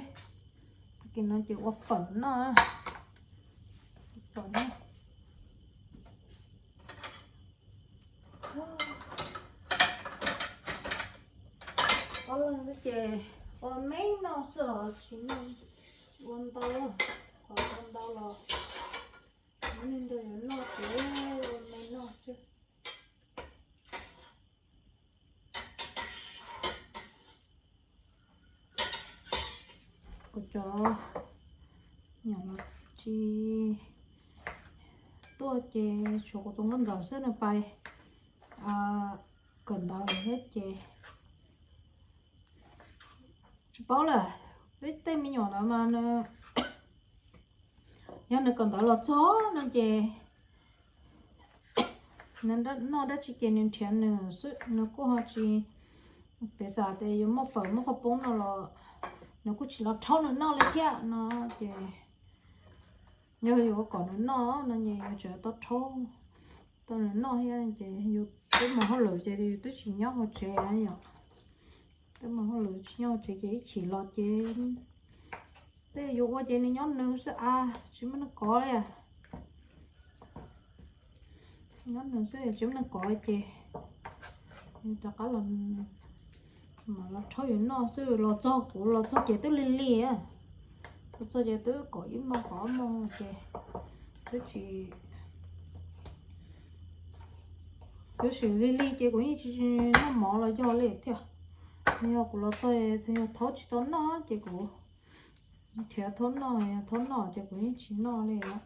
Tag kis no ces ua fawm noj. Fawm noj. Ob leeg xwb ces ua me noj xwb os, tsis ua ntau, qhov ua ntau los nej nrog yuav noj ces ua me noj xwb. Kuv cov nyuam los tsis tuaj ces tshuav kuv tus nkauj ntxawm xwb, nws pais kawm ntawv lawm thiab ces tsis paub lawm. Peb tej me nyuam ntawd mas nws, yog nws kawm ntawv los txog no ces nws noj dab tsi ces nws nrhiav nws xwb, nws kuj ho tsis, piv xam tias yuav muaj fawm muaj qhauv poob no los nws kuj tsis los rhaub nws noj li thiab no ces yog yuav kom nws noj no ces yus tseem tau rhaub tau nws noj thiab ces yus twb mus hauj lwm ces yus twb tsis nyob hauv tsev yom. Twb mus hauj lwm tsis nyob hauv tsev ces ib chim los ces tej yus ua ces nws nyob nws xwb a, tsis muaj neeg kov li. Nyob nws xwb tsis muaj neeg kov ces rov qab los, mam los rhaub yus noj xwb. Los txog kuv los txog ces twb lig lig, los txog ces twb kaum ib moos kaum ob moos ces twb tsis, twb sim lig lig ces kuv yeej tsis noj mov los yog li thiab. Yog kuv los txog yog thaub tsis tau noj ces kuv nrhiav thaub noj, yog thaub noj ces kuv yeej tsis noj li os.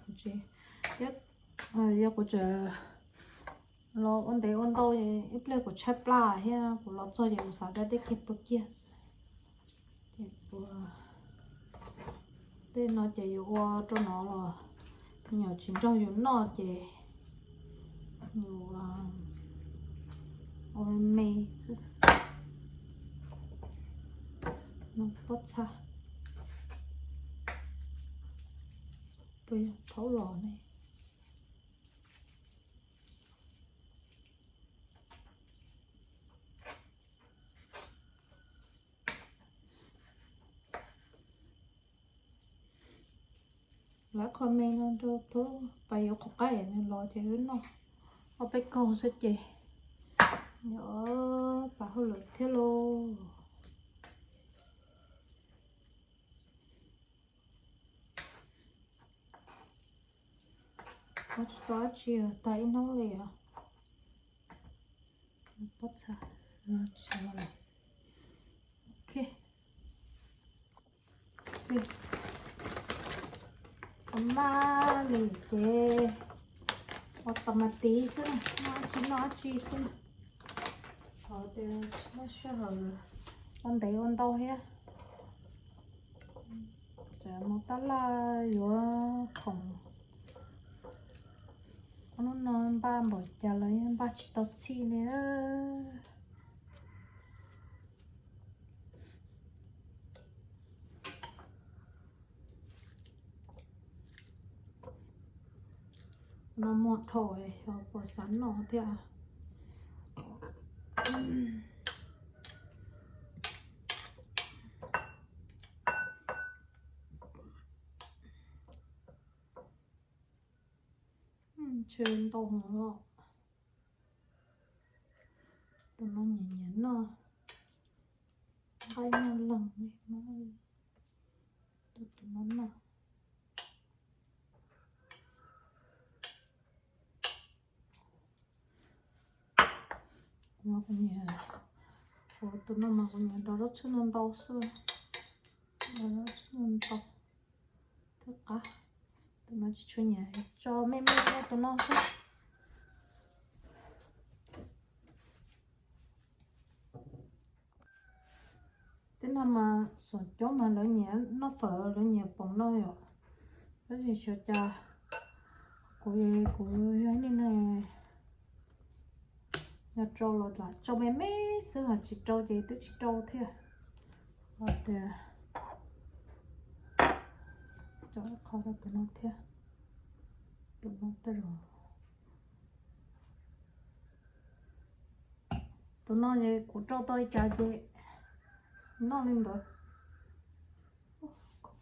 Yog kuv tseem los ua ntev ua ntau, ib pliag kuv tshaib plab thiab kuv los txog ces kuv xav tias tej kiag pw kiag xwb. Ces kuv, tej no ces yus ua rau no los me nyuam tsis nrog yus noj ces yus ua me me xwb. Pob txha, peb thaub los ne. Lawv qho me no rau tub pas yuav qhov qaib nws los ces wb noj ob peb kaug xwb ces yog pas hauj lwm thiab lauj. Tsis tau dab tsi tag ib hnub li os. Pob txha, ok. Ua maj li ces ua tas mas tiv xwb, noj dab tsi noj dab tsi xwb. Qhov tias muaj sij hawm ua ntev ua ntau thiab. Txawm mus tab laj yuav khoom, ob hnub no npaj npaum cas los yeej npaj tsis tau txhij li. No muag dhau, xyov puas xav noj thiab. Ntshe ntau heev os. Tus no nyiam nyiam noj nqaij noj leeg li, tus no noj. Kuv nyiam, tus no mas kuv nyiam nrog zaub txhwb ntau ntau xwb, nrog zaub txhwb ntau ntau thiaj qab. Tus no tsis tshua nyiam, tso me me ua tus no xwb. Tej no mas xom cob mas lawv nyiam noj fawm, lawv nyiam poom no yom. Tab sis xyov cas kuv, kuv yog ib neeg yog rau los lam tsau me me xwb, ho tsis rau ces twb tsis rau thiab. Ho tias cov qho rau tus no thiab, tus no tej zaum, tus no ces kuv rau tau li cas ces noj li ntawd.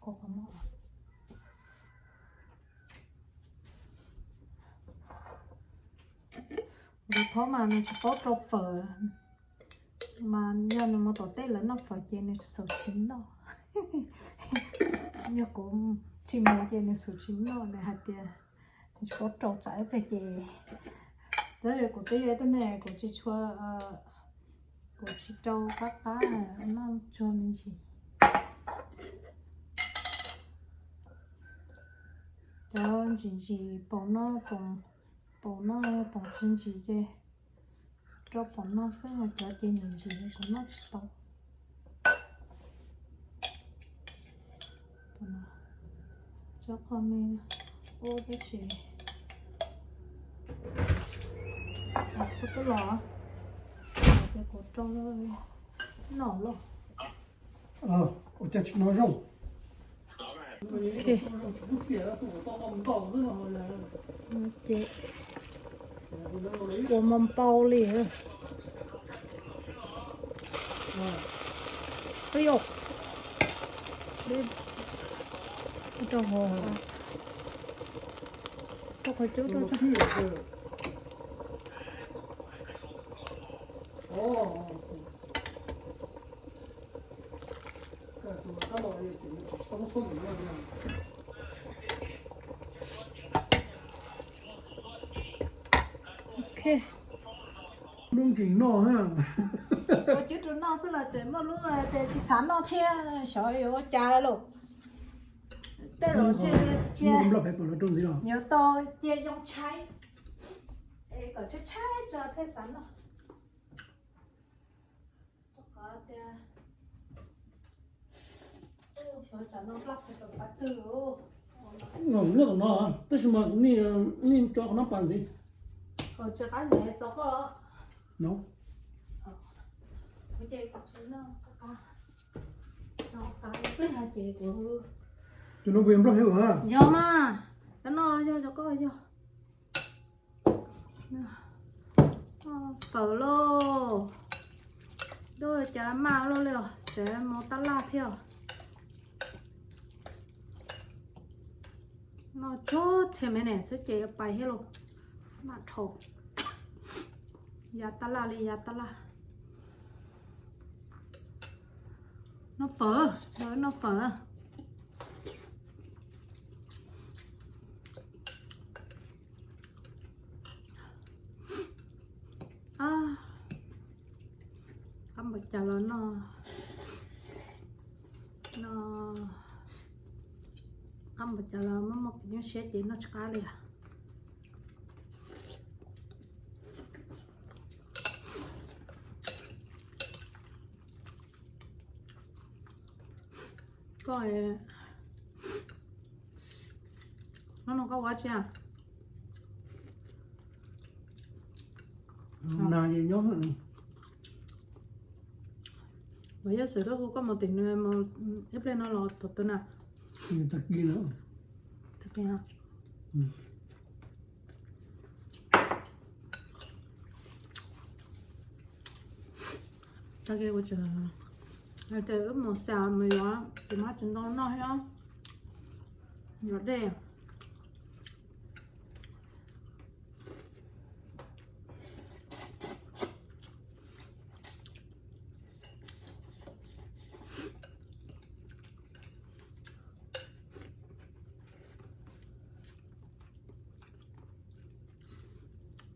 Qhov no, nkawd thaub mas nws tsis paub rau fawm, mas yog nws mus tom tej lawv noj fawm ces nws xav tsis noj. Yog kuv tsis mus ces nws xav tsis noj, nws hais tias nws tsis paub rau tsam ib pliag ces, tab sis kuv twb yog ib tug neeg kuv tsis tshua, kuv tsis rau qab qab noj tsuag me ntsis. Cov ntsis ntsis paus no, paus no paus tsis ntsis ces rau paus no xwb, ho cov ces ntsis ntsis kuv noj tsis tau. Cov qhov me ub tab sis kuv twb los, ces kuv rau noj los. Ua cas tsis hnov zoo? Ces ua mas npau li. Ui yog, rau hauv, rau qhov cub rau. Ok. Lub ntsis noj, ua cub rau noj xwb los tseem muaj lub tias tsis xav noj thiab, xyov yuav ua cas lauj. Tej zaum cia, cia, yuav tau cia yoo tshaib, es kom tshaib tshaib tso thiaj xav noj. Qhov tias, Ua noj tom no, tab sis mas nej tso qhov no pas ntxiv. No. Tus no puas yog nplooj hib vwm? Yog mas, cov no yog cov koj yog. Fawm lauj. Ntuj, cas maj luaj li os, tseem mus tab laj thiab os. Noj tsuag txhiab me ne xwb ces yuav pais thiab lauj. Maj dhau. Ya tab laj li ya tab laj. Noj fawm, noj fawm. Qab npaum cas los noj, noj, qab npaum cas los muaj muaj kev nyuaj siab ces noj tsis qab li os. Koj, hnub no koj ua tsi? Nas ces nyob. Mas yog xwm koj hu koj mus tim nws mus ib pliag no los thaum twg na? Tag kis no. Tag kis. Tag kis kuv tseem, ces wb mus xaus mus yuav txiv hmab txiv ntoo noj thiab, yuav dej.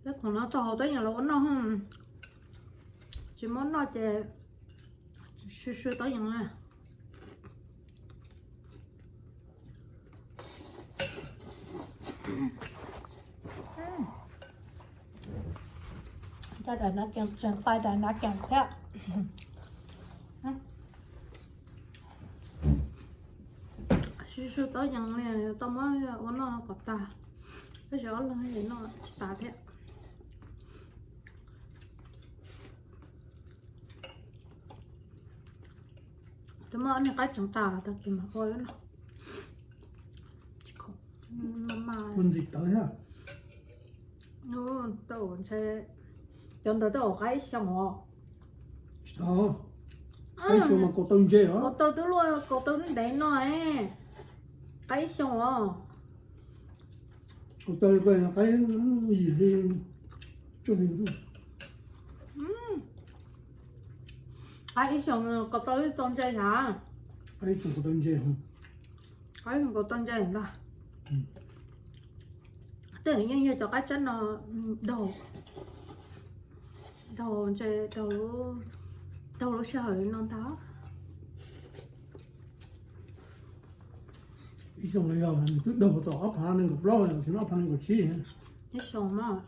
Tej khoom no tau hauv tub yees los ua noj, tsis muab noj ces sw sw tub yees na. Coj daim nav kees tseem tais daim nav kees thiab. Sw sw tub yees li tau muab ua noj kom tag, tab sis ob leeg noj tsis tas thiab. Twb muab ob niag qaib tseem tas tag kis mas ua no. Ua ntxiv tawv thiab. Tau ntshe cov ntawd twb ua qaib ib xyoos os. Tsis tau. Qaib ib xyoos mas kaus taw ntse os. Kaus taw twb luaj, kaus taw twb ntev no. Qaib ib xyoos os. Kaus taw li ko qaib yim hli, cuaj hli. Qaib ib xyoos kaus taw tau ntse na. Qaib ib xyoos kaus taw ntse. Qaib ib xyoos kaus taw ntse ntag. Tej yeej yog cov qaib tsab no daug, daug ntse, daug lub sij hawm no ntag. Ib xyoos los yog nws twb daug tau ob phav nees nkaum plaub los tsis ob phav nees nkaum tsib. Ib xyoos mas.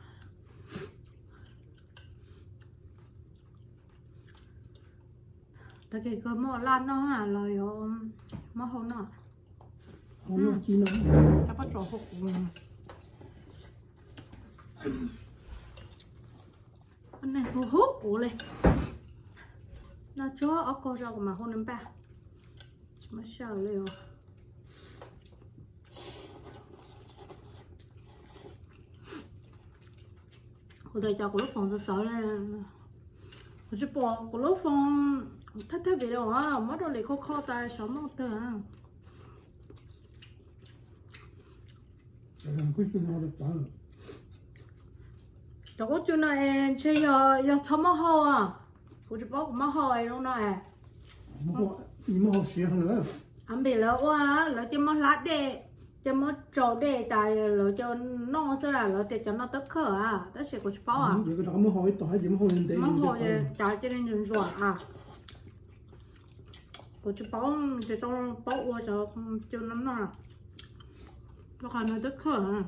Tag kis kawg muab laj noj los yuav muab hau noj. Hau noj ci no. Cov pob tsuas hu kuv, neeg hu hu kuv li. Noj tsuag ob kog tso kuv mam hu nws npaj. Tsis muaj sij hawm li os. Kuv tias cov kuv lub foos txawv txawv li, kuv tsis pom kuv lub foos thawj thawj video muab rau Lis kho kho tas xyov muaj twg. Cov kub cu no es ntshe yog txhob muab hau. Kuv tsis paub kuv muab hau zoo no. Muab hau siav. Av npis lawv ua, lawv cia muab hlab dej, cia muab tsau dej tas lawv cia noj xwb, lawv tias cov no tawb khawj, tab sis kuv tsis paub. Muab hau cas cia li ntsuam ntsuam. Kuv tsis paub, tsis tau paub ua cov cu no noj, rau qhov nws tawb khawj.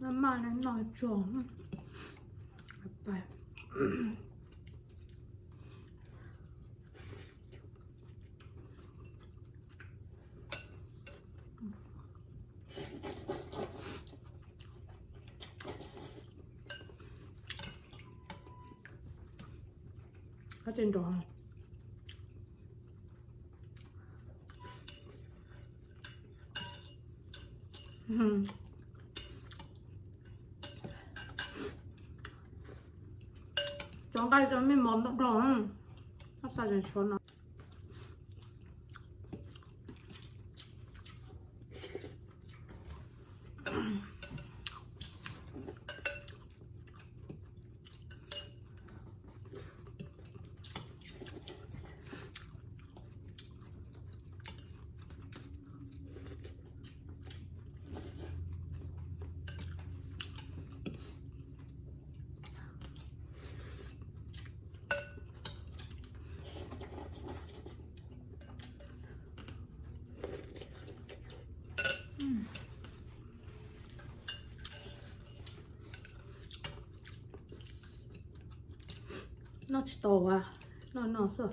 Maj maj li no tsuag. Qab tseem nrov. Cov nqaij cov me mov nrog nrog, ab xa tseem tshuav no. Noj tsis tau, noj no xwb.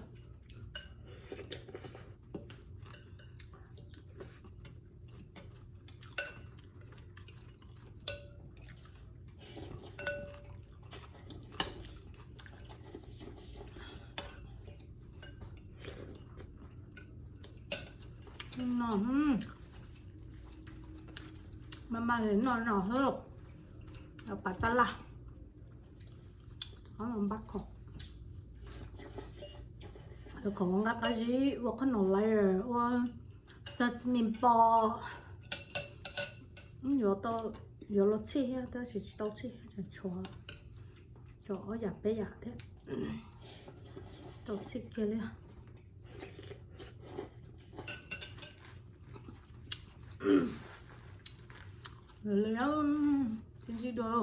No, maj maj li no no xwb. Pas tas laj, npaj kho. Kho nqa qab zib ua qhob noom layer, ua sesame balls. Yuav los txhij thiab tab sis tsis tau txhij, tshuav cov ob yam peb yam thiab. Tau txhij kiag li. Lawv, lawv tsis ntsib dua.